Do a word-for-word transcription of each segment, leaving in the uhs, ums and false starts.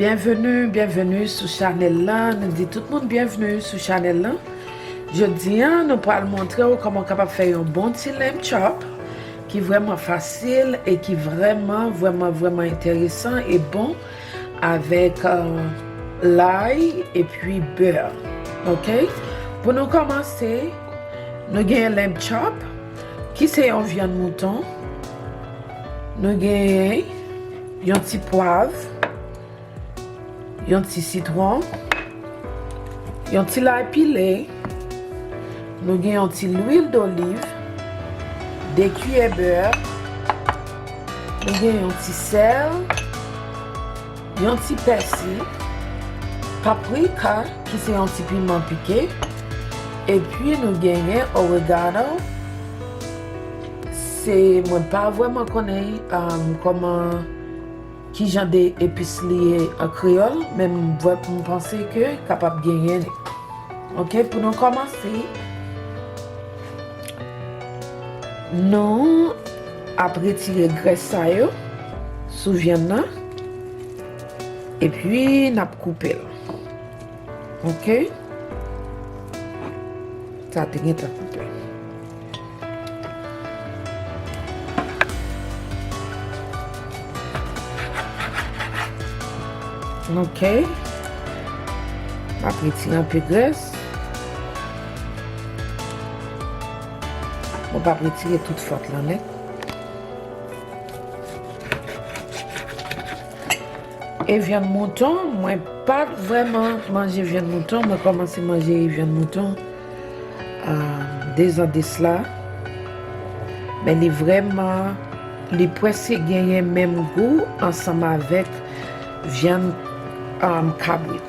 Byenveni, byenveni sou chanèl la. Nou di tout moun byenveni sou chanèl la. Jodi a, nou pral montre w kòman w kapab fè yon bon ti lamb chop ki vrèman fasil e ki vrèman, vrèman, vrèman enteresan e bon avèk, euh, lay epi bè. Oke? Pou nou kòmanse, nou genyen lamb chop, ki se yon vyann mouton. Nou genyen yon ti pwav, yon ti sitwon, yon ti lay pile, nou gen yon ti lwil doliv, de kiyè bè, nou gen yon ti sèl, yon ti pèsi, paprika, ki se yon ti piman pike, epi nou genyen oregano. Se, mwen pa vrèman konnen, um, kòman, ki jan de epis li ye an kreyòl, men m vwè, m panse ke kapab genyen li. Oke, pou nou kòmanse, nou ap retire grès sa yo sou vyann nan, epi n ap koupe l. Oke? Sa te gentan koupe. Oke. M ap retire anpe grès. Mwen p ap retire tout fat lan nèt. E vyann mouton, mwen pa t vrèman manje vyann mouton, mwen kòmanse manje vyann mouton, ah, de zan de sila. Men li vrèman, li prèske genyen menm gou ansanm avèk vyann, ah, kabrit.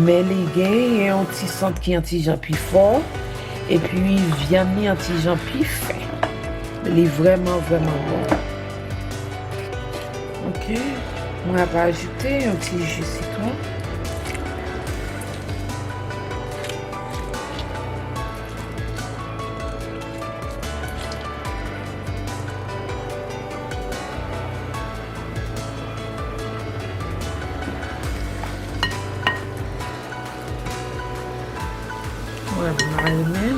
Men li genyen yon ti sant ki yon ti jan pi fò, epi vyann li yon ti jan pi fen. Li vrèman, vrèman bon. Oke, mwen ap ajoute yon ti ji sitwon. Mwen marinen.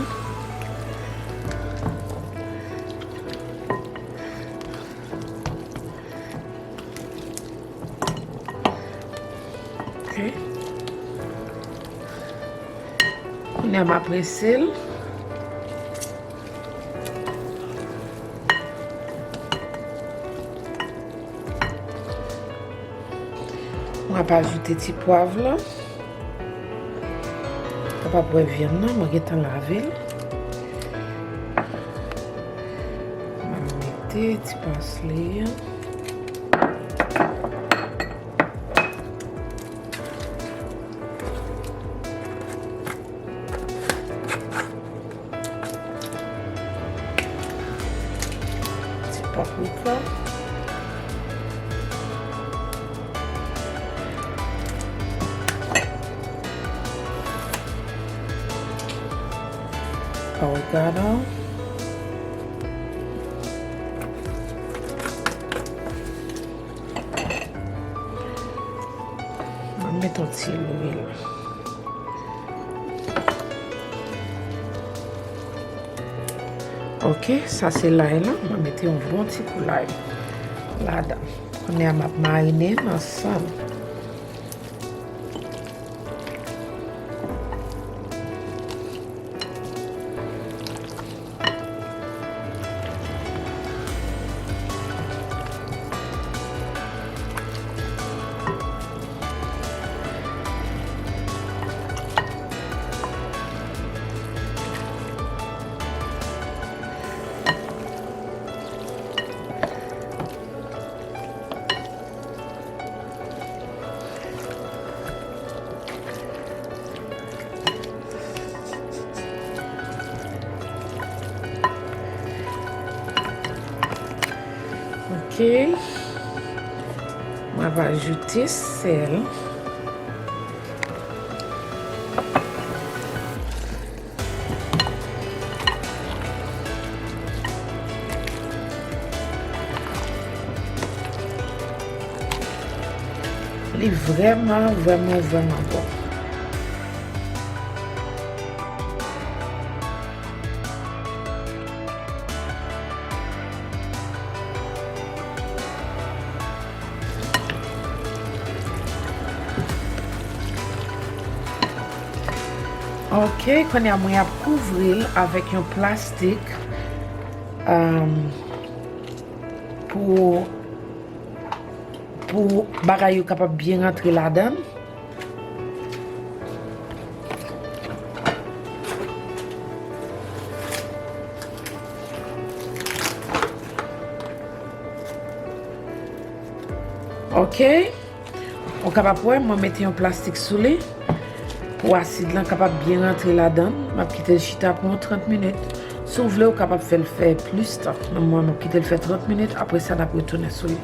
Oke. Kounye a m ap prese l. Mwen ap ajoute ti pwav la. Kapab wè vyann nan, mwen gentan lave l. Mwen mete ti pasli an. Ti paprika. Oregano. Mwen met yon ti lwil. Oke, sa se lay lan. Mwen mete yon bon ti kou lay ladan. Kounye a m ap marinen l ansanm. Oke. Mwen va ajoute sèl. Li vrèman, vrèman, vrèman bon. Ok, kounye a mwen ap kouvri l avèk yon plastik, um, pou, pou bagay yo kapab byen rantre ladan l. Ok. Ou kapab wè, mwen mete yon plastik sou li pou asid lan kapab byen rantre ladan l. M ap kite l chita pou yon trant minit. Si w vle, ou kapab fè l fè plis tan. Men mwen, m ap kite l fè trant minit. Apre sa, n ap retounen sou li.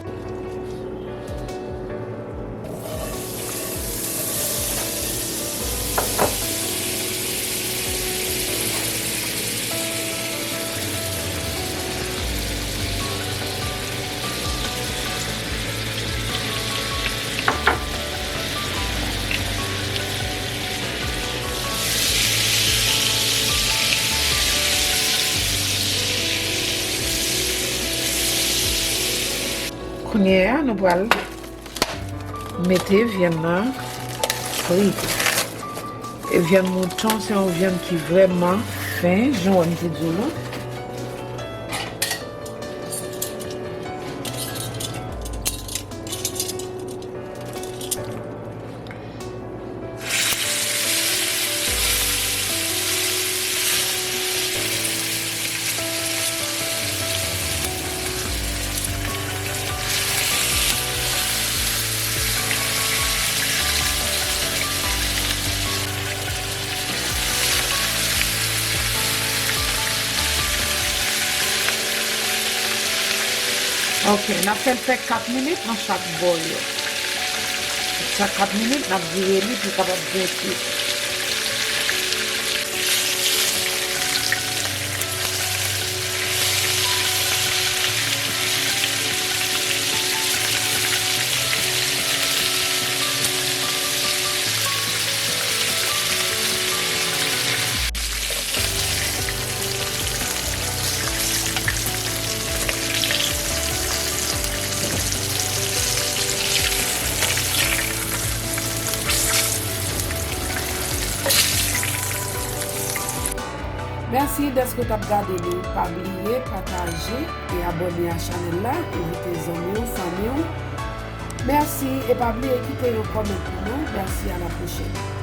Kounye a, nou pral mete vyann nan fri. E vyann mouton se yon vyann ki vrèman fen, jan w wè m te di w lan. Ok, n ap fè l fè kat minit nan chak bò yo. Chak kat minit, n ap vire li pou l kapab byen kwit. Mèsi dèske w t ap gade nou. Pa bliye pataje e abòne a chanèl la. Envite zanmi w, fanmi w. Mèsi e pa bliye kite yon kòmantè pou nou. Mèsi, a la pwochèn.